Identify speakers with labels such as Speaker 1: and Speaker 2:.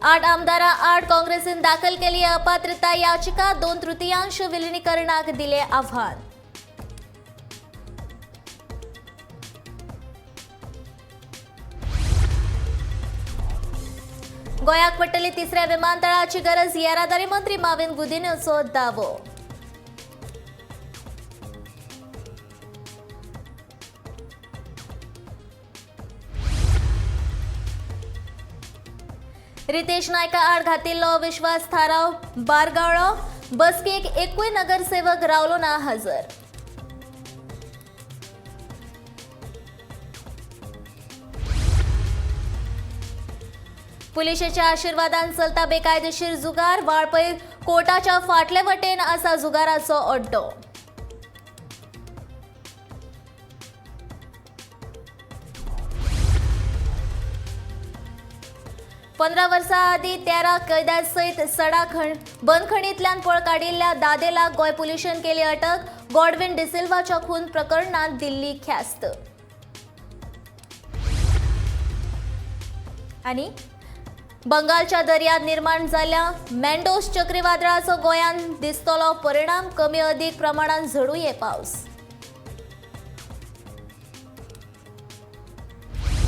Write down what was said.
Speaker 1: 8 आमदारां आड काँग्रेसीन दाखल केली अपात्रता याचिका. 2/3 विलिनीकरणाक दिले आव्हान. गोंयाक पडटली तिसऱ्या विमानतळाची गरज. येरादारी मंत्री माविन गुदिन्होचो दावो. रितेश नायका आड घातिल्लो अविश्वास थाराव बारगाळो. बसकेक एकूय नगरसेवक रावलो ना हजर. पुलिशेच्या आशीर्वादान चलता बेकायदेशीर जुगार. वाळपय कोर्टाच्या फाटले वटेन आसा जुगाराचो अड्डो. 15 वर्सां आदीं 13 कैद्यां सयत सडा बंदखणींतल्यान पळ काडिल्ल्या दादेलाक गोंय पुलिशेन केली अटक. गॉडविन डिसिल्वाच्या खून प्रकरणांत दिल्ली ख्यास्त. आनी बंगालच्या दर्यांत निर्माण जाल्ल्या मॅन्डोस चक्रीवादळाचो गोंयांत दिसतलो परिणाम. कमी अदीक प्रमाणांत झडुये पावस.